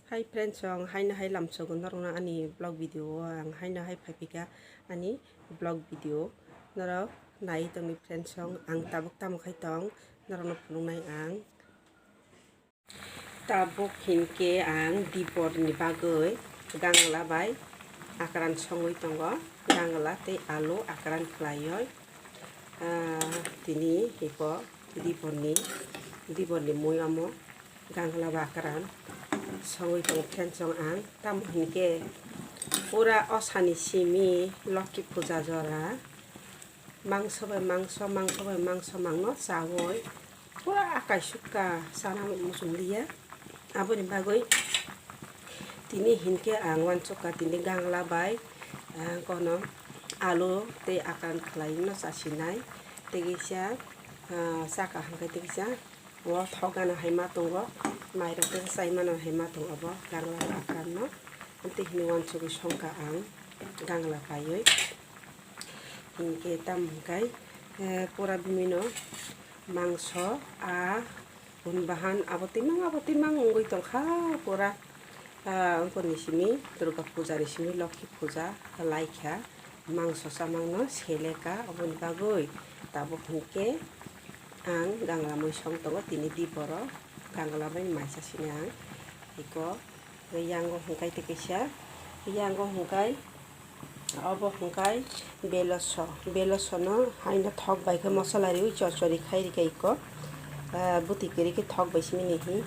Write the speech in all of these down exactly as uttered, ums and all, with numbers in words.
Hi friends, ang haino hai lamsogo norokno ani vlog video o, ang haino hai phaiphika ani vlog video norok nai tongni friends, ang tabuk tamo khai tong norokno phunuknai ang. Tabuk hinkhe ang dibor ni bagwi gangla bai akran songwi tongo, gangla tei alu akran khlaiwi. Ah, tini iko diborni, diborni mui omo gangla bakran songwi tongo, phen song ang. Tamo hinkhe pura osani simi Lokhi puja jora mangso bai mangso, mangso bai mangso mangno chawi pura kaisukka chana muchung liya. Aboni bagwi tini hinkhe ang uansukha tini gangla bai, ah, kono alu tei akran khlai no chasinai. Tei kisa, ah, chakha hinkhe tei kisa o thok gana hai ma tongo, mairok tei chai mano hai ma tongo bo gangla bai akran no. Tei hini uansugwi songkha ang gangla paiwi. Hinkhe tamo hinkhe, eh, pura bimino mangso, ah, Hwn bahan abo timang abo timang wngwi tongkha pura. Ah, wngkha ni simi Durga puja ni simi Lokhi puja laikha, mangso chamangno seleka, oboni bagwi tabuk hinkhe ang gangla mui song tongo tini diboro gangla bai maisa sini ang iko. Yango hwnkhai tei kaisa, yango hwnkhai obo hwnkhai beloso, belosono haino thok bai khe mosola riwi chorchori khai rikha iko. Ah, bwtwi kwrwi khe thok bai simi ni hi,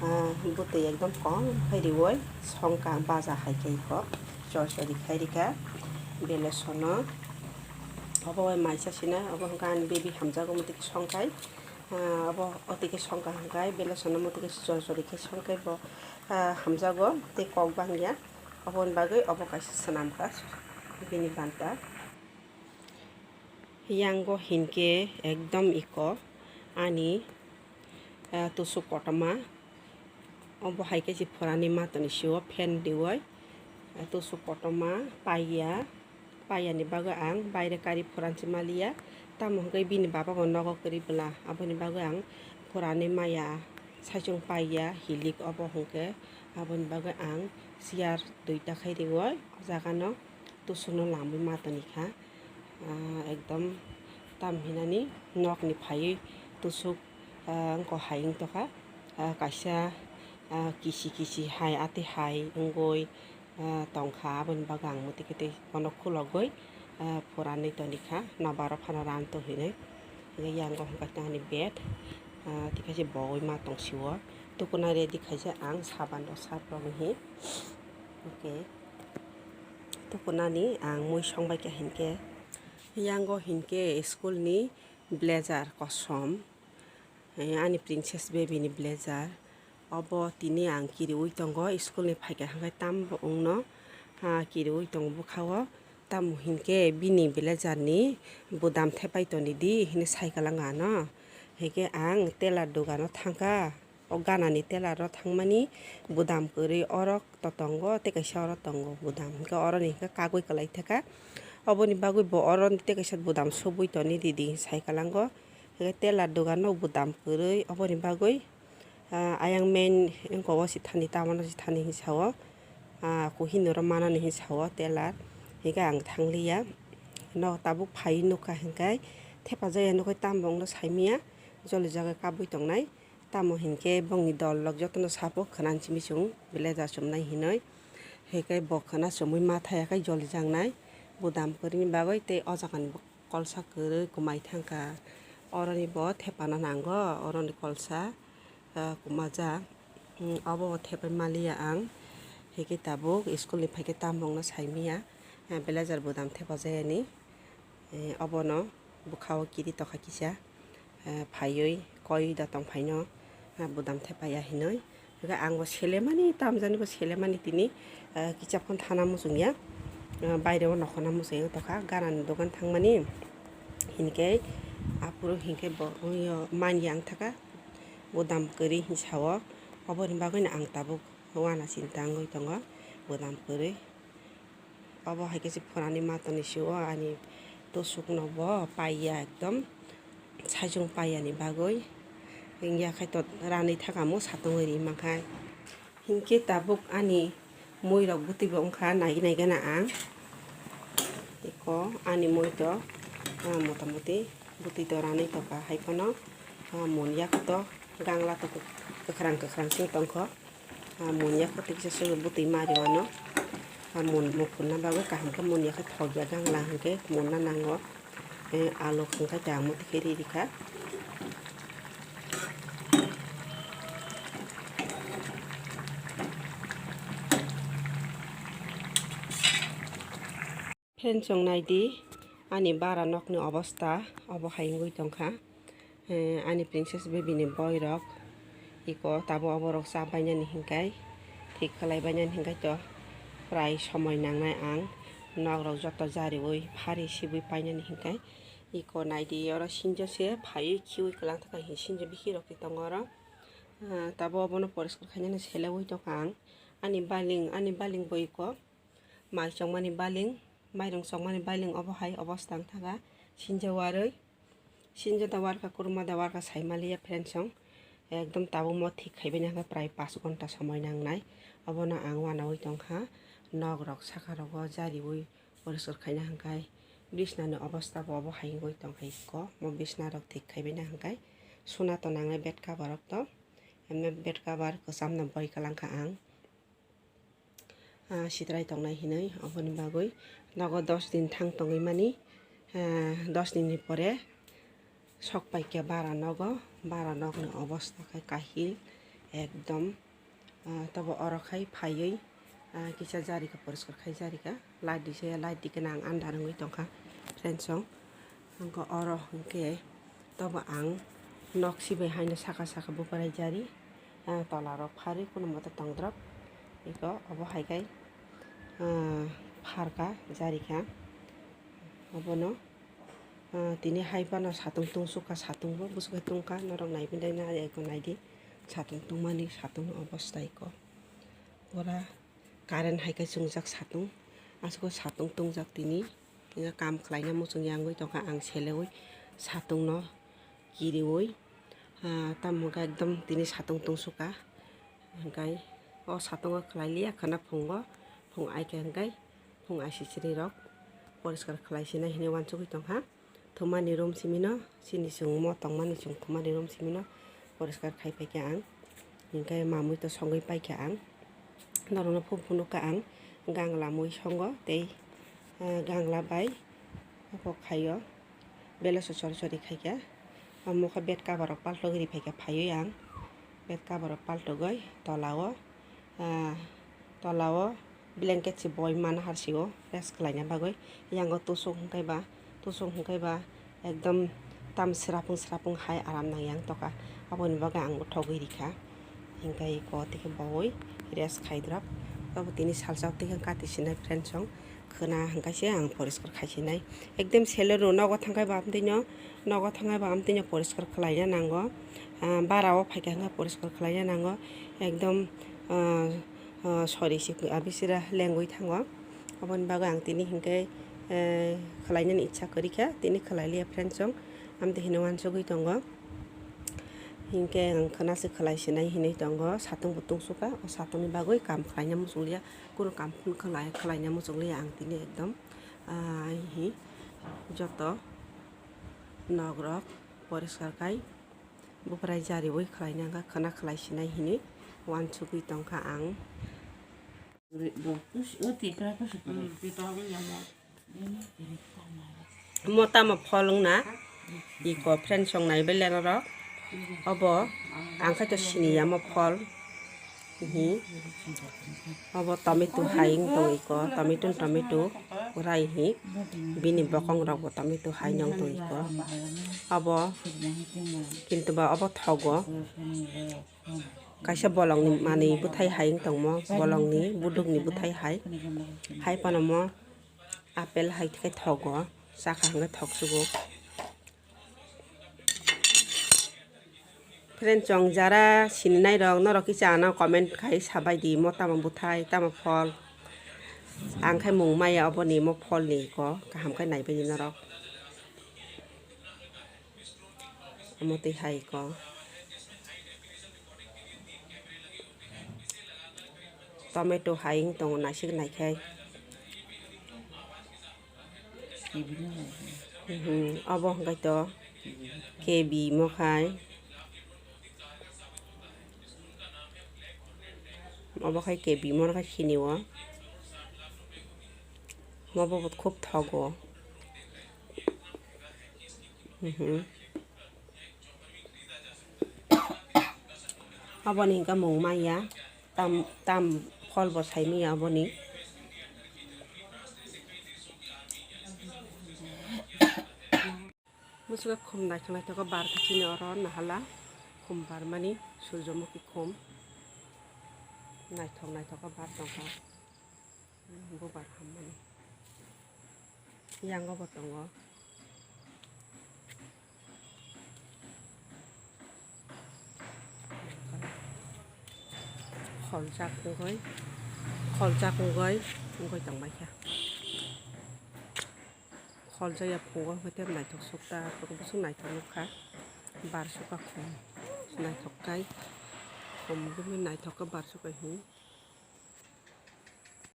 ah, bwtwi ekdom kom khai riwi songkha baja hai khe iko chorchori khai rikha belosono. Obo bai maisa sina, obo hwnkhai ani baby hamjago, mwtwi khe songkhai. Ah, obo otwi khe songkha hwnkhai belosono mwtwi khe chorchori khe songkhai bo. Ah, hamjago tei kok bangya, oboni bagwi obo kaisa swnamkha bini banta. Yango hinkhe ekdom iko ani, ah, tusuk kotorma, obo hai khe se phurani matoni sio fan riwi, ah, tusuk kotorma paiya. Paiyani bagwi ang baire kari phuransi maliya, tamo hwnkhe bini baba bo nogo kwrwi bwla, aboni bagwi ang phurani maya saichung paiya hilik, obo hwnkhe aboni bagwi ang chair duita khai riwi o jagano tusukno lamwi ma toni kha. Ah, ekdom tam hinani nokni phaiwi tusuk, ah, wngkha hai wngtokha, ah, kaisa, ah, kisi kisi hai atwi hai wngwi, ah, tongkha, aboni bagwi ang mwtwi khe tei bono khulogwi, ah, phuranwi toni kha, nokbar o phano ran to hinwi. Hwnkhe yango hwnkha khe ani bed, ah, tei kaisa bogwi ma tong sio. Tukuna ready khaijak ang saban rok sap rok ni hi. Okay. Tukunani ang mui song bai kha hinkhe. Yango hinkhe school ni blazer kosom. Eh, ani princess baby ni blazer. Obo tini ang kiriwi tongo, school ni phaikha hwnkhe tambo wngno, ah, kiriwi tongo bwkha o. Tamo hinkhe bini blazer ni budam thepai toni di hinwi sai kwlanga ano. Hinkhe ang tailor dogano thangkha. O ganani tailor o thangmani budam kwrwi oro to tongo, tei kaisa oro tongo budam. Hinkhe oroni hinkhe kagwi kwlai thaka. Oboni bagwi bo oroni tei kaisa budam subwi toni di di sai kwlango. Hinkhe tailor dogano budam kwrwi, oboni bagwi, ah, ayang main wngkha o sithani, tamano sithani hinwi sao. Ah, kuhi norok manani hinwi sao tailor. Hinkhe ang thangliya. Nok tabuk phaiwi nukha hinkhe thepajak ya nukhe tambo wngno saimanya. Joli jagwi kabwi tongnai. Tamo hinkhe bongni dol rok jotono sapo khwnani simi chwng blazer chumnai hinwi. Hinkhe bo khwna chumui ma thaya khe jolijaknai budam kwrwini bagwi tei o jagani bo kolsa kwrwi kwmai thangkha. Oroni bo thepana nango, oroni kolsa, ah, kwmajak. Hmm, obo bo thepai maliya ang. Hinkhe tabuk school ni phaikhe tamo wngno saimanya, ah, blazer budam thepajakya ni. Eh, obono bwkha o kiri tokha kisa, eh, phaiwi koi da tong phaino, eh, budam thepaiya hinwi. Hwnkhe ang bo selemani, tamjani bo selemani tini, eh, kichap phano thana muchungya, eh, baire o nokhorna muchungya tokha, ganani dogan thangmani. Hinkhe aphuru hinkhe bo, oyo manya wngthaka, budam kwrwi hinwi sao, oboni bagwino ang tabuk uanasinta wngwi tongo, budam kwrwi. Obo hai khe se phurani matani sio ani tusukno bo paiya ekdom saichung paiyani bagwi. Wngya khai to ranwi thakamo satongwi ri mankhai. Hinkhe tabuk ani mui rok bwtwi bo wngkha, nai nai gana ang. Eko ani mui to, ah, mota moti bwtwi to ranwi tongkha, hai phano, ah, mun yak to gangla to kwkhrang kwkhrang se tongkho. Ah, mun yak to kisa se bwtwi mari wano. Ah, mun mukhunna bagwi kaham khe mun yak thok ya gangla hinkhe munna nango. Eh, alu hwnkhe chang muti khe ri rikha. Friends, chwng naidi ani bara nokni obostha obo hai wngwi tongkha. Eh, ani princess baby ni boy rok iko tabo oborok cha bainani hinkai thik khlai bainani hinkai to prai somoi nangnai ang nok rok joto jariwi phari sibwi painani hinkai iko naidi oro sinjo se phaiwi khiwi kwlang thangkha hi sinjo bikhi rok tongo oro. Ah, tabo obono poriskar khainani selewi tongkha ang ani baling ani baling bo iko mai chongmani baling mairung chongmani baling obo hai obostha wng thangkha sinjo warwi. Sinjo da warkha, kwrwngma da warkha, saimaliya friends chwng. Ekdom tabukmo thik khaibaini hwnkhe prai panch ghonta somoi nangnai. Obono ang uanaui tongkha. Nok rok saka rogo jariui poriskar khaina hwnkhe bisnani obostha bo obo hai wngwi tongkha ikko. Mo bisna rok thik khaibaina hwnkhe suna to nangnai bed cover rok to. Emne bed cover kwchamno boi kwlangkha ang. Ah, sitrai tongnai hinwi, oboni bagwi nogo dos din thang tongwi mani, ah, dos din ni pore sok paikha bara nogo, bara nokni obostha khe kahil ekdom, ah, tobo oro khai phaiwi, ah, kisa jarikha poriskar khai jarikha, light dise, light dikhe na ang andhar wngwi tongkha friends chwng. Hwnkhe oro hwnkhe tobo ang nok sibai haino saka saka buprai jari, ah, tola rok phari kuno moto tongdrop. Eko obo hai khe, ah, pharka jarikha obono, ah, tini hai phano satung tungsukha, satung bo bwswk khe tungkha norok naiwi naina eko naidi satung tungmani satung obostha eko pura. Current hai khe chwngjak satung, aswk satung tungjak tini, kam khlaina muchung yangwi tongkha ang selewi satungno kiriwi, ah, tamo khe ekdom tini satung tungsukha, hwnkhe o satungo khlai liya khwna phungo, phung ai khe hwnkhe phung aisisiri rok poriskar khlai sinai hinwi uansugwi tongkha. Thumani room simino, chini chwng mo tongmani chwng thumani room simino poriskar khai paikha ang. Hinkhe mamui to songwi paikha ang. Norokno phung phung nukha ang, gangla mui songo tei, ah, gangla bai okhok khaio. Belaso sori sori khaikha. Omo khe bed cover rok paltogwi ri phaikha phaiwi ang. Bed cover rok paltogwi tolao, ah, tolao blanket se boi mana harsio rest khlaina bagwi. Yango tusuk hwnkhe ba, tusuk hwnkhe ba ekdom tam srapung srapung hai aram nangya wng tongkha. Aboni bagwi ang bo thogwi rikha. Hinkhe eko tei khe bowoi rest khaidrop. Abo tini salsa tei khe kati sinai friends chwng khwna hwnkhe se ang poriskar khai sinai. Ekdom selo rw nogo thangkhai ba amtwino, nogo thangkhai ba amtwino poriskar khlaina nango. Ah, bara o phaikha hwnkhe poriskar khlaina nango. Ekdom, ah, ah, sori si abisira lengwi thango. Aboni bagwi ang tini hinkhe, eh, khlainani ichha kwrwi kha, tini khlai liya friends chwng. Amtwi hino uansugwi tongo. Hinkhe ang khwna se khlai sinai hinwi tongo, satung bo tungsukha, o satungni bagwi kam khlaina muchunglia, kunu kam phano khlai, khlaina muchungliya ang tini ekdom, ah, hi joto nok rok poriskar khai buprai jariui khlaina wngkha, khwna khlai sinai hinwi uansugwi tongkha ang. Mo tamo phol wngna iko friends chwng nai bele norok. Obo ang khe to sini ya mo phol. Hi. Obo tomato hai wng tong iko, tomato, tomato kurai hi. Bini bokong rok bo tomato hai wng tong iko. Obo kintu ba obo thogo. Kaisa bolongni manwi bwthai hai wng tongmo, bolongni budukni bwthai hai. Hai phano mo apple hai khe thogo, chakha hwnkhe thoksugo. Friend chwng jara sininai rok norok kisa ano comment khai sabai di mo tamo bwthai tamo phol. Ang khai mung maya oboni mo pholni ko kaham khai naibai di norok. Omo twi hai ko. Tomato hai wng tongo naisik naikhai. Mhm, obo hwnkhe to K B mo khai. Obo khai K B mo khai sini o. Obo bo khub thogo. Mhm. Aboni hwnkhe mung manya, tam, tam phol bo sai manya aboni. Bwswk khum naithok naithok khe bar khe chini oro nahala khum barmani, surjomukhi khum naithok naithok khe bar tongkha. Bubar hammani. Yango bo tongo. Kholjak wngwi, kholjak wngwi, wngwi tongbaikha. Kholjak ya phungo hwnkhe tei naithok sukta, bwswk naithok nukha. Bar sukha khum, naithok kai. Khum bini naithok khe bar sukha hwn.